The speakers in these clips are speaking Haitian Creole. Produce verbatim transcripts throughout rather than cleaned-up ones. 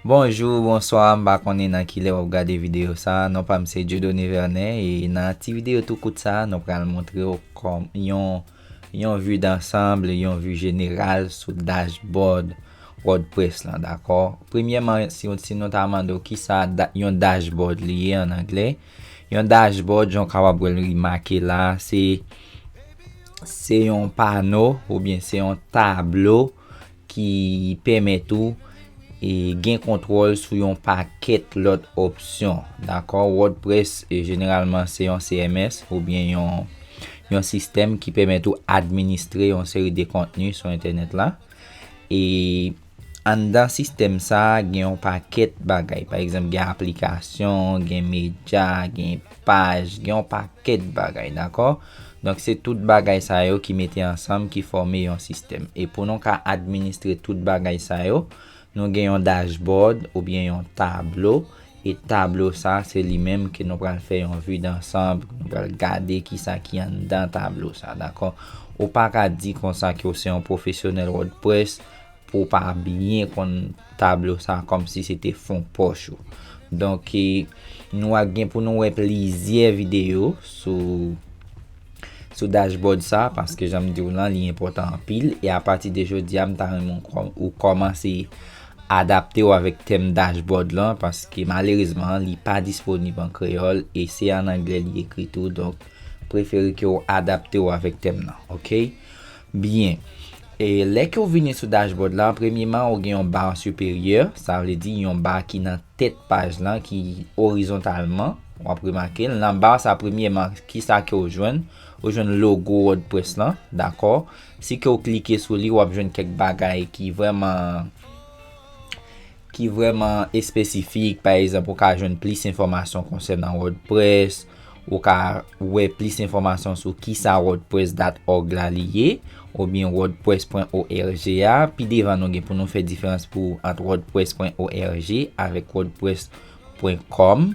Bonjou, bonswa, m pa konnen nan ki lè w ap gade videyo sa. Non pa m se Dieudonné Vernet, e nan ti videyo tou kout sa, nou pral montre w kòm yon, yon vue d'ensemble, yon vue jeneral sou dashboard WordPress lan, dakò? Premyèman, si, si nou ta mande w kisa da, yon dashboard li ye an anglè, yon dashboard, jan w kapab wè l li make la, se, se yon pano oubyen se yon tablo ki pèmèt ou e gen kontwòl sou yon pakèt lòt opsyon. Dakò? WordPress, e, jeneralman, se yon C M S oubyen yon, yon sistèm ki pèmèt ou administre yon seri de kontni sou entènèt la. E anndan sistèm sa a, gen yon pakèt bagay. Pa egzanp, gen aplikasyon, gen medya, gen paj, gen yon pakèt bagay, dakò? Donk, se tout bagay sa yo ki mete ansanm, ki fòme yon sistèm. E pou nou ka administre tout bagay sa yo, nou gen yon dashboard oubyen yon tablo. E tablo sa, se li menm ke nou pral fè yon vue d'ensemble, nou pral gade kisa ki anndan tablo sa, dakò? Ou pa ka di konsa ke w se yon pwofesyonèl WordPress pou w pa byen konn tablo sa kòmsi se te fon pòch ou. Donk, e, nou a gen pou nou wè plizyè videyo sou, sou dashboard sa, paske jan m di w lan, li enpòtan anpil. E apati de jodi a, m ta renmen w kò-, ou kòmanse adapte w avèk tèm dashboard lan, paske malerezman, li pa disponib an kreyòl e se an anglè li ekri tou. Donk, prefere ke w adapte w avèk tèm nan, oke? Byen. E lè ke w vini sou dashboard la, premyeman, ou gen yon ba siperyè, sa vle di yon ba ki nan tèt paj lan, ki orizontalman, w ap remake l. Nan ba sa, premyeman, kisa ke w jwenn? Ou jwenn logo WordPress lan, dakò? Si ke w klike sou li, w ap jwenn kèk bagay ki vrèman, ki vrèman espesifik. Pa egzanp, ou ka jwenn plis enfòmasyon konsènan WordPress, ou ka wè plis enfòmasyon sou kisa wordpress dot org la li ye, oubyen wordpress pwen org a. Pi devan, nou gen pou nou fè diferans pou, ant wordpress pwen org avèk wordpress pwen com.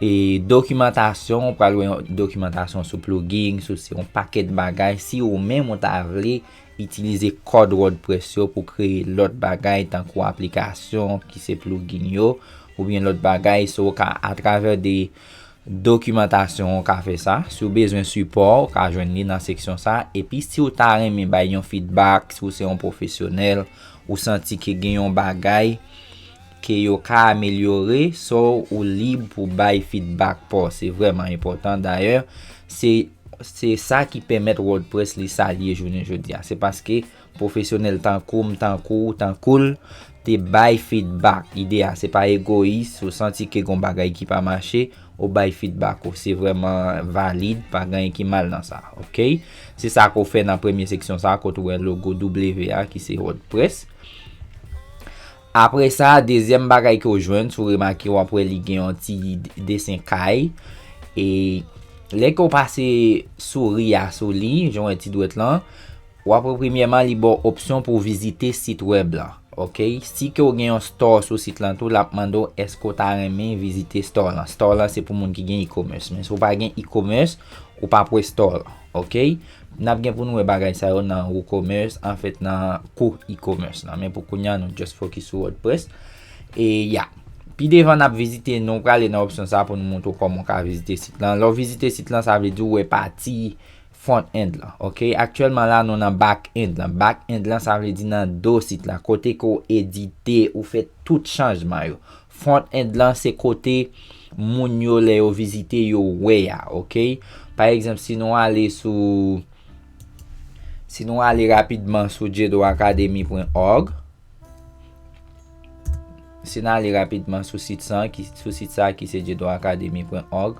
E dokimantasyon, ou pral wè yon dokimantasyon sou plugin, sou se yon pakèt bagay. Si ou menm ou ta vle itilize kòd WordPress yo pou kreye lòt bagay, tankou aplikasyon ki se plugin yo, oubyen lòt bagay, so ou ka, atravè de dokimantasyon, ou ka fè sa. Si w bezwen sipò, ou ka jwenn li nan seksyon sa. Epi si w ta renmen bay yon feedback, si w se yon pwofesyonèl, ou santi ke gen yon bagay ke yo ka amelyore, so ou lib pou bay feedback pa w. Se vrèman enpòtan. Dayè, se, se sa ki pèmèt WordPress li sa l ye jounen jodi a. Se paske pwofesyonèl tankou m, tankou w, tankou l, te bay feedback. Ide a, se pa egoyis, ou santi ke gon bagay ki pa mache, ou bay feedback ou. Se vrèman valid, pa gen anyen ki mal nan sa, oke? Se sa ke w fè nan premye seksyon sa, kote w wè logo W a, ki se WordPress. Apre sa, dezyèm bagay ke w jwenn, si w remake, w ap wè li gen yon ti desen kay. E lè ke w pase souri a sou li, jan w wè ti dwèt lan, w ap wè premyèman li ba w opsyon pou w vizite sit wèb lan. Oke? Si ke w gen yon store sou sit lan tou, l ap mande w èske w ta renmen vizite store lan. Store lan se pou moun ki gen e-commerce. Men si w pa gen e-commerce, ou p ap wè store lan. Oke? N ap gen pou nou wè bagay sa yo nan WooCommerce, anfèt nan kou e-commerce lan. Men pou kounye a, nou just focus sou WordPress. E ya. Pi devan n ap vizite, nou prale nan opsyon sa pou nou montre w kòman w ka vizite sit lan. Lè w vizite sit lan, sa vle di w wè pati front-end lan, oke? Aktyèlman la, nou nan back-end lan. Back-end lan, sa vle di nan do sit la, kote ke w edite, ou fè tout chanjman yo. Front-end lan, se kote moun yo, lè yo vizite, yo wè a, oke? Pa egzanp, si nou ale sou, si nou ale rapidman sou diedoacademy pwen org, si n ale rapidman sou sit sa, ki, sou sit sa ki se diedoacademy pwen org,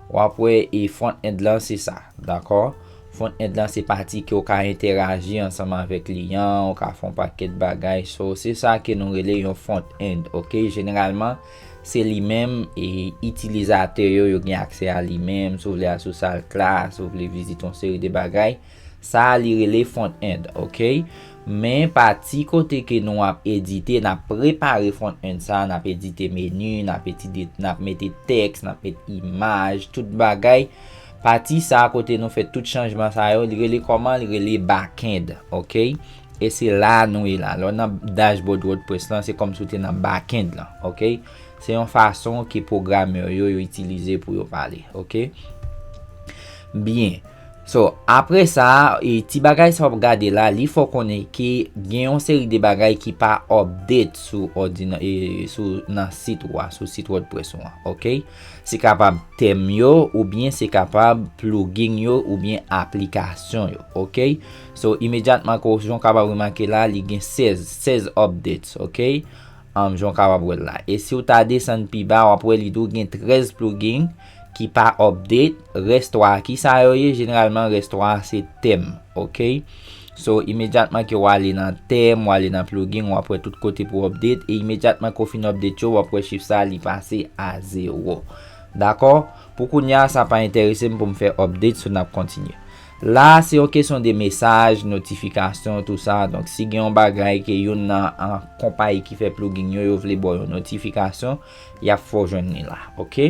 w ap wè e front-end lan se sa, dakò? Front-end lan se pati ke w ka entèraji ansanm avèk kliyan, w ka fè yon pakèt bagay. So, se sa ke nou rele yon front-end, oke? Jeneralman, se li menm e itilizatè yo, yo gen aksè a li menm. Si w vle al sou sal klas, si w vle vizite yon seri de bagay, sa a li rele front-end, oke? Men pati kote ke nou ap edite, n ap prepare front-end sa, n ap edite meni, n ap edite, n ap mete tèks, n ap mete imaj, tout bagay. Pati sa kote nou fè tout chanjman sa yo, li rele kòman? Li rele back-end, oke? E se la nou ye la. Lè w nan dashboard WordPress lan, se kòmsi w te nan backend lan, ok? Se yon fason ke pwogramè yo, yo itilize pou yo pale, ok? Byen. So, apre sa, e, ti bagay sa w ap gade la, li fè w konnen ke gen yon seri de bagay ki pa update sou òdina-, e, sou, nan sit ou a, sou sit WordPress ou an, ok? Se kapab tèm yo, oubyen se kapab plugin yo, oubyen aplikasyon yo, ok? So, imedyatman ke w, jan w kapab remake la, li gen sèz, sèz updates, ok? Um, jan w kapab wè l la. E si w ta desann pi ba, w ap wè li tou gen trèz plugin ki pa update. Rès twa a, ki sa yo ye? Jeneralman, rès twa a se tèm, ok? So, imedyatman ke w ale nan tèm, w ale nan plugin, w ap wè tout kote pou update. E imedyatman ke w fin update yo, w ap wè chif sa, li pase a zewo. Dakò? Pou kounye a, sa pa enterese m pou m fè update, so n ap kontinye. La, se yon kesyon de mesaj, notifikasyon, tou sa. Donk, si gen yon bagay ke youn nan, an, konpayi ki fè plugin yo, yo vle ba w yon notifikasyon, y ap fè w jwenn li la, ok?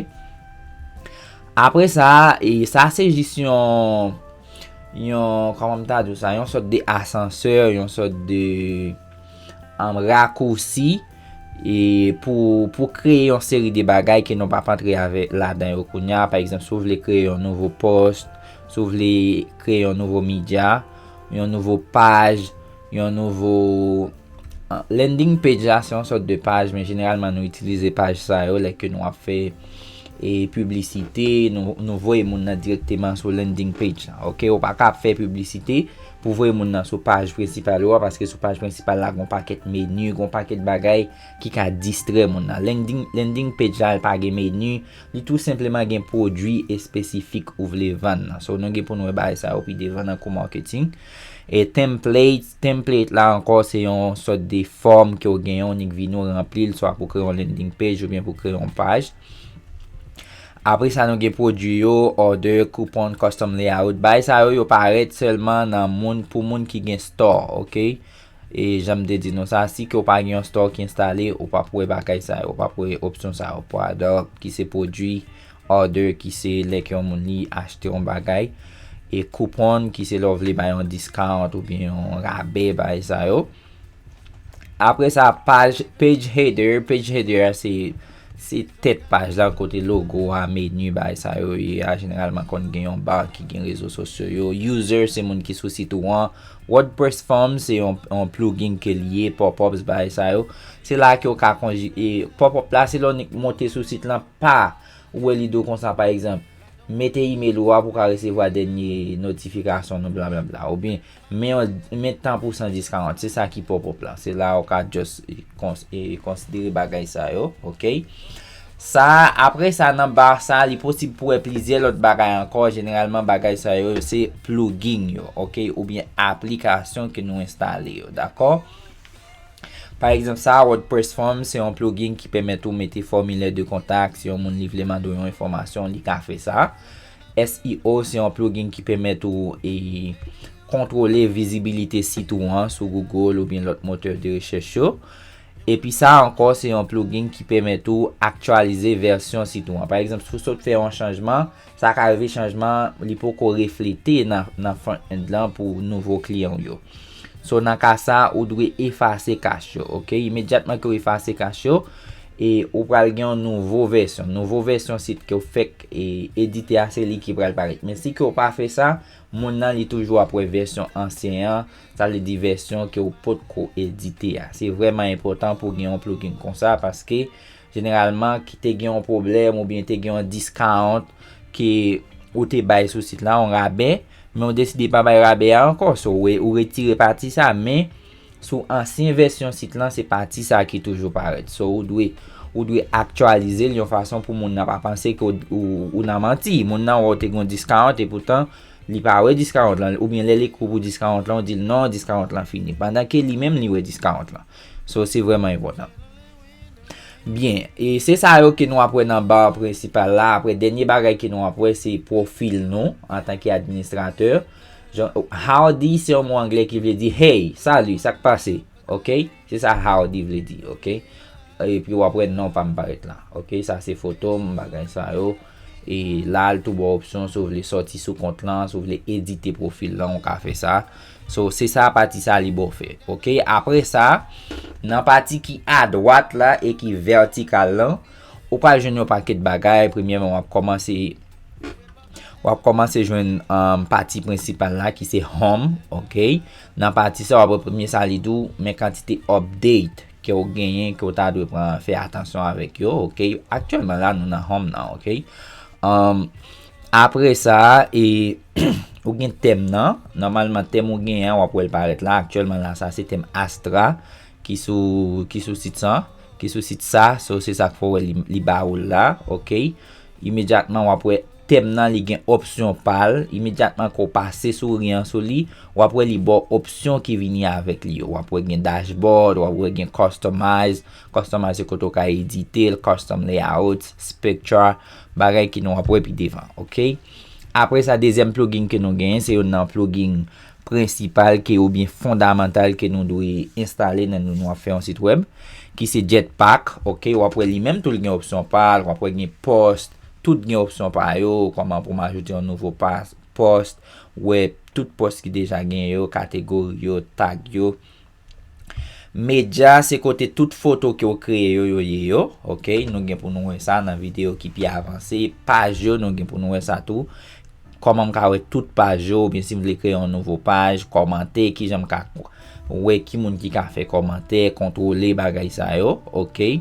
Apre sa, e sa se jis yon, yon, kòman m ta di w sa, yon sòt de asansè, yon sòt de, um, rakousi, e pou, pou kreye yon seri de bagay ke nou p ap antre avè, ladan yo kounye a. Pa egzanp, si w vle kreye yon nouvo post, si w vle kreye yon nouvo media, yon nouvo paj, yon nouvo, ah, landing page la, se yon sòt de paj, men jeneralman nou itilize paj sa yo lè ke nou ap fè, e, piblisite, nou, nou voye moun nan dirèkteman sou landing page la, ok? Ou pa ka ap fè piblisite pou voye moun nan sou paj prensipal ou a, paske sou paj prensipal la, gon pakèt meni, gon pakèt bagay ki ka distrè moun nan. Landing, landing page la, li pa gen meni, li tou senpleman gen pwodui espesifik ou vle vann nan. So, nou gen pou nou wè bagay sa yo pi devan nan kou marketing. E template, template la ankò, se yon sòt de fòm ke w genyen, w nik vini, w ranpli l, swa pou kreye yon landing page oubyen pou kreye yon paj. Apre sa, nou gen pwodui yo, order, coupon, custom layout. Bagay sa yo, yo parèt sèlman nan moun, pou moun ki gen store, ok? E jan m te di nou sa, si ke w pa gen yon store ki enstale, ou p ap wè bagay sa yo, ou p ap wè opsyon sa yo. Product, ki se pwodui, order, ki se lè ke yon moun li achte yon bagay, e coupon, ki se lè w vle bay yon discount oubyen yon rabè, bagay sa yo. Apre sa, paj, page header, page header a se, se tèt paj la, kote logo a, meni, bagay sa yo ye a, jeneralman konn gen yon bar ki gen rezo sosyo yo. User se moun ki sou sit ou an. WordPress form se yon, yon plugin ke l ye, pop-ups, bagay sa yo. Se la ke w ka konji-, e, pop-up la, se lè w nik monte sou sit lan, pa, ou wè li di w konsa, pa egzanp, mete email ou a pou w ka resevwa dènye notifikasyon nou, blablabla. Oubyen, men yon, men tan pou san discount. Se sa ki pop-up lan. Se la ou ka just, e, kons-, e, konsidere bagay sa yo, ok? Sa, apre sa, nan bar sa, li posib pou wè plizyè lòt bagay ankò. Jeneralman, bagay sa yo, se plugin yo, ok? Oubyen aplikasyon ke nou enstale yo, dakò? Pa egzanp, sa a, WordPress Form, se yon plugin ki pèmèt ou mete fòmilè de kontak. Si yon moun li vle mande w yon enfòmasyon, li ka fè sa. S E O, se yon plugin ki pèmèt ou, e, kontwole vizibilite sit ou an sou Google oubyen lòt motè de rechèch yo. Epi sa ankò, se yon plugin ki pèmèt ou aktyalize vèsyon sit ou an. Pa egzanp, si w sot fè yon chanjman, sa ka rive chanjman, li poko reflete nan, nan front-end lan pou nouvo kliyan w yo. So, nan ka sa, ou dwe efase cache yo, ok? Imedyatman ke w efase cache yo, e ou pral gen yon nouvo vèsyon. Nouvo vèsyon sit ke w fèk, e, edite a, se li ki pral parèt. Men si ke w pa fè sa, moun nan li toujou ap wè vèsyon ansyen an, sa vle di vèsyon ke w potko edite a. Se vrèman enpòtan pou w gen yon plugin konsa, paske jeneralman, ki te gen yon pwoblèm oubyen te gen yon discount ke ou te bay sou sit la, yon rabè, men ou deside pa bay rabè a ankò. So, ou, ou retire pati sa, men sou ansyen vèsyon sit lan, se pati sa ki toujou parèt. So, ou dwe, ou dwe aktyalize l yon fason pou moun nan pa panse ke ou, ou, ou nan manti. Moun nan wè ou te gen yon discount, epoutan, li pa wè discount lan. Oubyen lè l ekri w pou discount lan, ou di l non, discount lan fini. Pandan ke li menm, li wè discount lan. So, se vrèman enpòtan. Byen, e se sa yo ke nou ap wè nan bar prensipal la. Apre, dènye bagay ke nou ap wè, se pwofil nou antanke administratè. Jan, howdy se yon mo anglè ki vle di hey, salut, sa k pase? Ok? Se sa howdy vle di, ok? Epi w ap wè non pa m parèt la. Ok? Sa se foto m, bagay sa yo. E la, l tou ba w opsyon, si w vle sòti sou kont lan, si w vle edite pwofil lan, ou ka fè sa. So, se sa pati sa li ba w fè. Ok, apre sa, nan pati ki adwat la e ki vètikal lan, ou pral jwenn yon pakèt bagay. Premyèman, w ap kòmanse w ap kòmanse jwenn um, pati prensipal la ki se home, ok? Nan pati sa, w ap wè premye sa li di w, men kantite update ke w genyen, ke w ta dwe pran, fè atansyon avèk yo, ok? Aktyèlman la, nou nan home nan, ok? Um, apre sa, e, ou gen tèm nan. Nòmalman, tèm ou genyen an, w ap wè l parèt la. Aktyèlman la, sa se tèm Astra ki sou, ki sou sit sa, ki sou sit sa. So, se sa k fè w wè li, li ba ou l la, ok? Imedyatman, w ap wè tèm nan, li gen opsyon pa l. Imedyatman ke w pase souri an sou li, w ap wè li ba w opsyon ki vini avèk li yo. W ap wè gen dashboard, w ap wè gen customize. Customize se kote w ka edite l, custom layout, spectra, bagay ke nou ap wè pi devan, ok? Apre sa, dezyèm plugin ke nou genyen, se youn nan plugin prensipal ke, oubyen fondamantal ke nou dwe enstale nan nou, nou ap fè yon sit wèb, ki se Jetpack, ok? W ap wè li menm tou, li gen opsyon pa l, w ap wè gen post, tout gen opsyon pa yo, kòman pou m ajoute yon nouvo pas-, post, wè tout post ki deja gen yo, kategori yo, tag yo. Medya se kote tout foto ke w kreye yo, yo ye yo, ok? Nou gen pou nou wè sa nan videyo ki pi avanse. Paj yo, nou gen pou nou wè sa tou. Kòman m ka wè tout paj yo, oubyen si m vle kreye yon nouvo paj, kòmante, kijan m ka wè ki moun ki ka fè kòmantè, kontwole bagay sa yo, ok?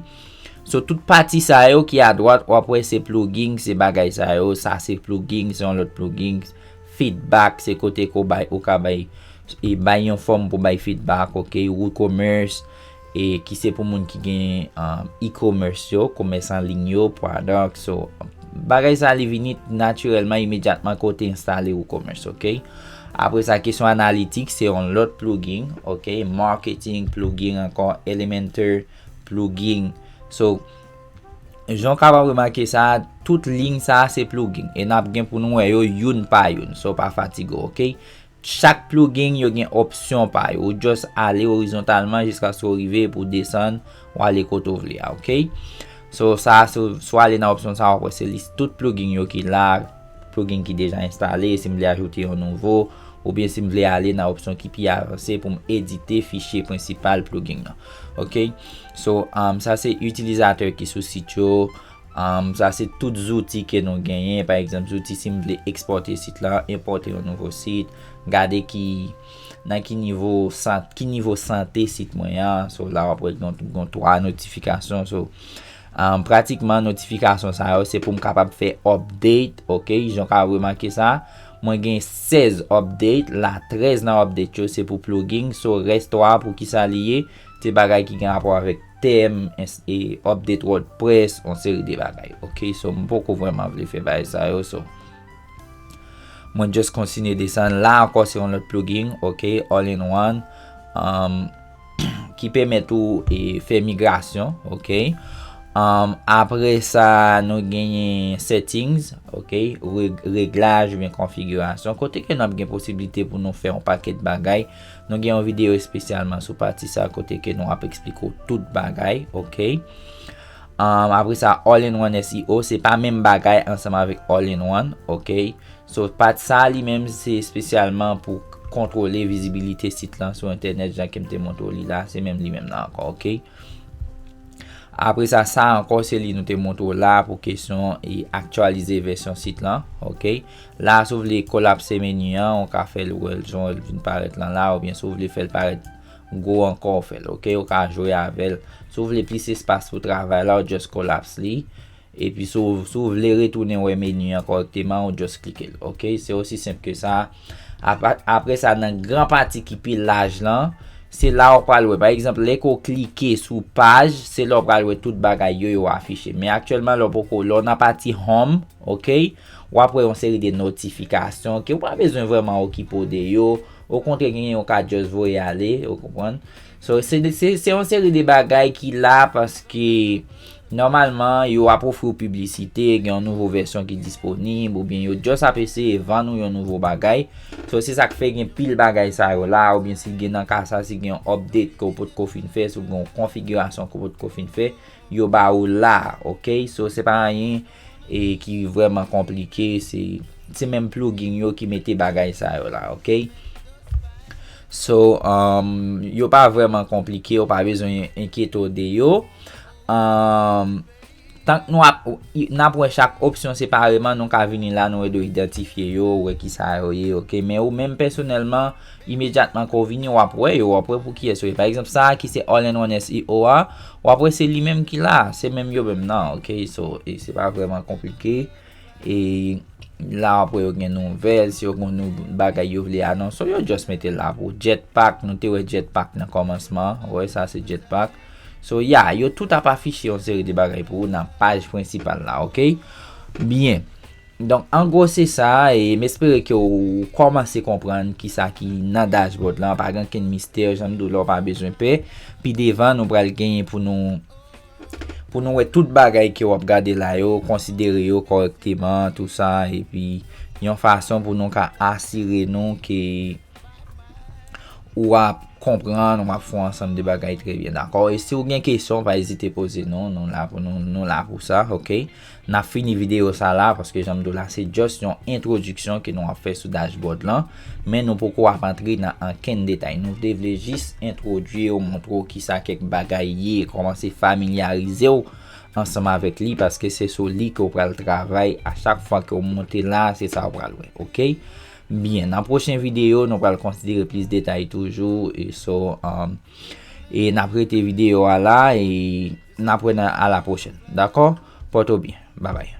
So, tout pati sa yo ki adwat, w ap wè se plugin, se bagay sa yo, sa se plugin, se yon lòt plugin. Feedback, se kote ke w bay, ou ka bay, e bay yon fòm pou bay feedback, ok? WooCommerce, e ki se pou moun ki gen um, e-commerce yo, komès an liy yo, product, so, bagay sa li vini natirèlman, imedyatman ke w te enstale WooCommerce, ok? Apre sa, kesyon analytics, se yon lòt plugin, ok? Marketing plugin ankò, Elementor plugin. So, jan w kapab remake sa, tout liy sa se plugin. E n ap gen pou nou wè yo youn pa youn. So, pa fatige w, ok? Chak plugin, yo gen opsyon pa yo. Ou just ale orizontalman jiskaske w rive pou desann, w ale kote w vle a, ok? So, sa, so, si w ale nan opsyon sa, w ap wè se lis tout plugin yo ki la, plugin ki deja enstale, si m vle ajoute yon nouvo, oubyen si m vle ale nan opsyon ki pi avanse pou m edite fichye prensipal plugin nan. Ok? So, um, sa se itilizatè ki sou sit yo. Um, sa se tout zouti ke nou genyen. Pa egzanp, zouti si m vle ekspòte sit la, enpòte yon nouvo sit, gade ki, nan ki nivo sant-, ki nivo sante sit mwen an. So, la w ap wè gen, gen twa notifikasyon. So, um, pratikman, notifikasyon sa yo, se pou m kapab fè update, ok? Jan w ka remake sa, mwen gen sèz update, la trèz nan update yo, se pou plugin. So, rès twa, pou ki sa li ye? Se bagay ki gen rapò avèk tèm, ins-, e update WordPress, yon seri de bagay. Ok, so m poko vrèman vle fè bagay sa yo, so mwen just kontinye desann. La ankò, se yon lòt plugin, ok, all in one, um, ki pèmèt ou, e, fè migrasyon, ok. Um, apre sa, nou genyen settings, ok, reg-, reglaj oubyen konfigirasyon, kote ke n ap gen posiblite pou nou fè yon pakèt bagay. Nou gen yon videyo espesyalman sou pati sa kote ke nou ap eksplike w tout bagay, ok? Um, apre sa, All in One S E O, se pa menm bagay ansanm avèk All in One, ok? So, pati sa li menm, se espesyalman pou kontwole vizibilite sit lan sou entènèt, jan ke m te montre w li la, se menm li menm nan ankò, ok? Apre sa, sa ankò, se li nou te montre w la pou kesyon e aktyalize vèsyon sit lan, ok? La, si w vle kolapse meni an, ou ka fè l wè l jan l vin parèt lan la, oubyen si w vle fè l parèt gwo ankò, w fè l, ok? Ou ka jwe avè l. Si w vle plis espas pou travay la, ou just kolapse li. Epi si w, si w vle retounen wè meni an kòrèkteman, ou just klike l, ok? Se osi senp ke sa. Apa-, apre sa, nan gran pati ki pi laj lan, se la w pral wè. Pa egzanp, lè ke w klike sou paj, se la w pral wè tout bagay yo, yo afiche. Men aktyèlman, lè w poko, lè w nan pati home, ok, w ap wè yon seri de notifikasyon ke w pa bezwen vrèman okipe w de yo. Okontrè, genyen yo ka just voye ale, ou konprann? So, se, se, se yon seri de bagay ki la paske nòmalman yo ap ofri w piblisite, gen yon nouvo vèsyon ki disponib, oubyen yo just ap eseye vann ou yon nouvo bagay. So, se sa k fè gen pil bagay sa yo la, oubyen si gen nan ka sa, si gen yon update ke w potko fin fè, si w gen yon konfigirasyon ke w potko fin fè, yo ba ou la, ok? So, se pa anyen e ki vrèman konplike, se se menm plugin yo ki mete bagay sa yo la, ok? So, um, yo pa vrèman konplike, ou pa bezwen enkyete w de yo. Um, tank nou ap, n ap wè chak opsyon separeman, nou ka vini la, nou ede w idantifye yo, wè ki sa yo ye, ok? Men ou menm pèsonèlman, imedyatman ke w vini, w ap wè yo, w ap wè pou kiyès yo ye. Pa egzanp, sa a ki se All in One S E O a, w ap wè se li menm ki la, se menm yo menm nan, ok? So, e se pa vrèman konplike. E la apre yo gen nouvèl, si yo gen nou bagay yo vle anonse, yo just mete la pou Jetpack. Nou te wè Jetpack nan kòmansman. Wè, sa se Jetpack. So, ya, yo tout ap afiche yon seri de bagay pou ou nan paj prensipal la, ok? Byen. Donk, an gwo, se sa, e m espere ke w kòmanse konprann kisa ki nan dashboard lan. Pa gen kenn mistè, jan m di w la, w pa bezwen pè. Pi devan, nou pral genyen pou nou pou nou wè tout bagay ke w ap gade la yo, konsidere yo kòrèkteman, tou sa, epi yon fason pou nou ka asire nou ke w ap konprann, w ap fè yon ansanm de bagay trè byen, dakò? E si w gen kesyon, pa ezite poze nou, nou la pou nou, nou la pou sa, ok? N ap fini videyo sa la, paske jan m di w la, se just yon entwodiksyon ke nou ap fè sou dashboard lan, men nou poko ap antre nan ankenn detay. Nou te vle jis entwodui w, montre w kisa kèk bagay ye, kòmanse familyarize w ansanm avèk li, paske se sou li ke w pral travay a chak fwa ke w monte la, se sa w pral wè, ok? Byen, nan pwochen videyo, nou pral konsidere plis detay toujou, e so, um, e n ap rete videyo a la, e n ap wè nan a la pwochèn, dakò? Pòte w byen, babay.